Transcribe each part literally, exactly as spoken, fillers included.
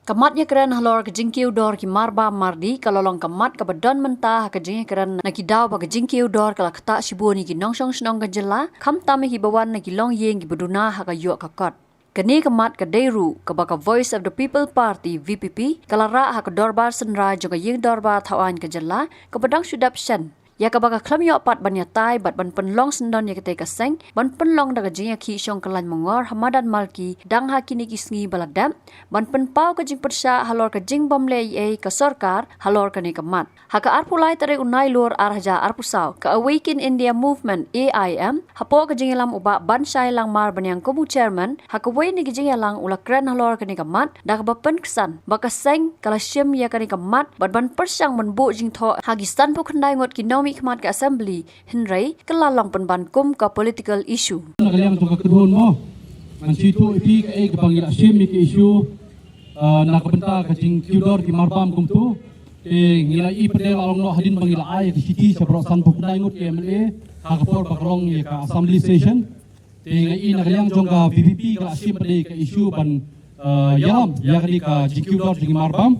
Ka mat ïakren halor ka jingkiew dor ki marbam mardi ka la long ka mat kaba don mynta ha ka jingïakren na ki daw ba ka jingkiew dor ka la ktah shibun ïa ki nongshong shnong ka jylla, khamtam ïa kiba wan na ki longïing kiba duna ha ka ïoh ka kot. Kane ka mat ka dei ruh kaba ka Voice of the People Party, V P P, ka la rah ha ka dorbar synrai jong ka ïing dorbar thaw aiñ ka jylla kaba dang shu dep shen, ïa kaba ka khlem ïoh pat ban ïatai bad ban pynlong syndon ïa katei ka seng ban pynlong da ka jingïakhih shong kyllain mongor ha madan Malki dang ha kine ki sngi ba la dep, ban pynpaw ka jingpyrshah halor ka jingbym leh ei ei ka sorkar halor kane ka mat. Ha ka arphew lai tarik u Nailur ar hajar arphew saw, ka Awaken India Movement, A I M, hapoh ka jingïalam u Bah Banshai Langmar banyngkong kum u chairman, ha kawei na ki jingïalang u la kren halor kane ka mat da kaba pynksan ba ka seng ka la shim ïa kane ka mat bad ban pyrshang ban buh jingthoh ha ki sanphew khyndai ngut ki nongmihkhmat ka assembly, hynrei ka la long pynban kum ka political issue. Na ka liang jong ka kynhun mo, ngan shu ïathuh ïa phi kaei kaba ngi la shim ïa ka issue, ah, na ka bynta ka jingkiew dor ki marbam kumto. Te ngi la ïohi pat de la long noh hadien ba ngi la ai ïa ka shithi sha baroh sanphew khyndai ngut ki M L A ha ka por ba ka long ïa ka assembly session. Te nga ïohi na ka liang jong ka V P P ka la shim pat de ka issue ban, ah, ïalam ïa kane ka jingkiew dor jong ki marbam.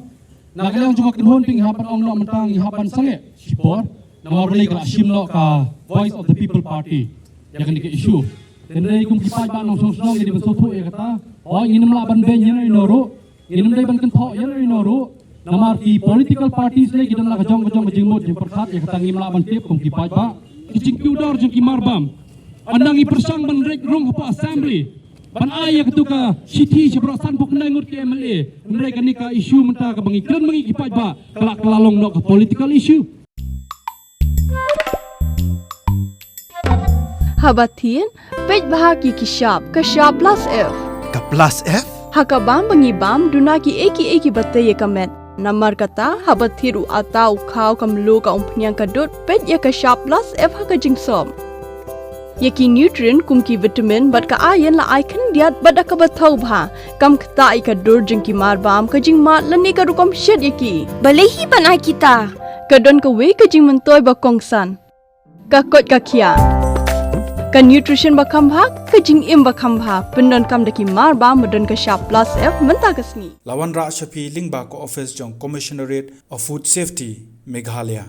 Na ka liang jong ka kynhun te ngi hap ban ong noh mynta ngi hap ban sangeh shipor. Namar balei ka la shim noh ka Voice of the People Party ïa kane ka issue. Hynrei kum ki paidbah nongshong shnong ngi dei ban sngewthuh ïa kata. Hooid, ngin ym lah ban beiñ ïano ïano ruh, ngin ym dei ban kynthoh ïano ïano ruh. Namar ki political parties lei ki don la ka jong ka jong ka jingmut jingpyrkhat, ïa kata ngim lah ban tip kum ki paidbah. Ki jingkiew dor jong ki marbam, ynda ngi pyrshang ban rek rung hapoh assembly ban ai ïa katu ka shithi sha baroh sanphew khyndai ngut ki M L A, hynrei kane ka issue mynta kaba ngi kren ma ngi ki paidbah ka la, ka la long noh ka political issue. Haba thied, peit bha ki, ki shap, ka shap plus F. Ka plus F? Ha ka bam ba ngi bam, duna kiei kiei kiba tei ïa ka met. Namar kata, haba thied u atta, u khaw, ka mluh, ka umphniang, ka dud, peit ïa ka shap plus F ha ka jingsop. Ïa ki nutrient kum ki vitamin bad ka iron la ai khyndiat bad da kaba thaw bha. Kam ktah ïa ka dur jong ki marbam, ka jingmad lane ka rukom shet ïa ki. Balei hi ban ai kita? Ka don kawei ka jingmyntoi ba kongsan. Ka koit ka khiah. Ka nutrition ba kham bha, ka jingim ba kham bha. Pyndonkam da ki marbam ba don ka shap plus F mynta ka sngi. La wanrah sha phi lyngba ka office jong Commissionerate of Food Safety, Meghalaya.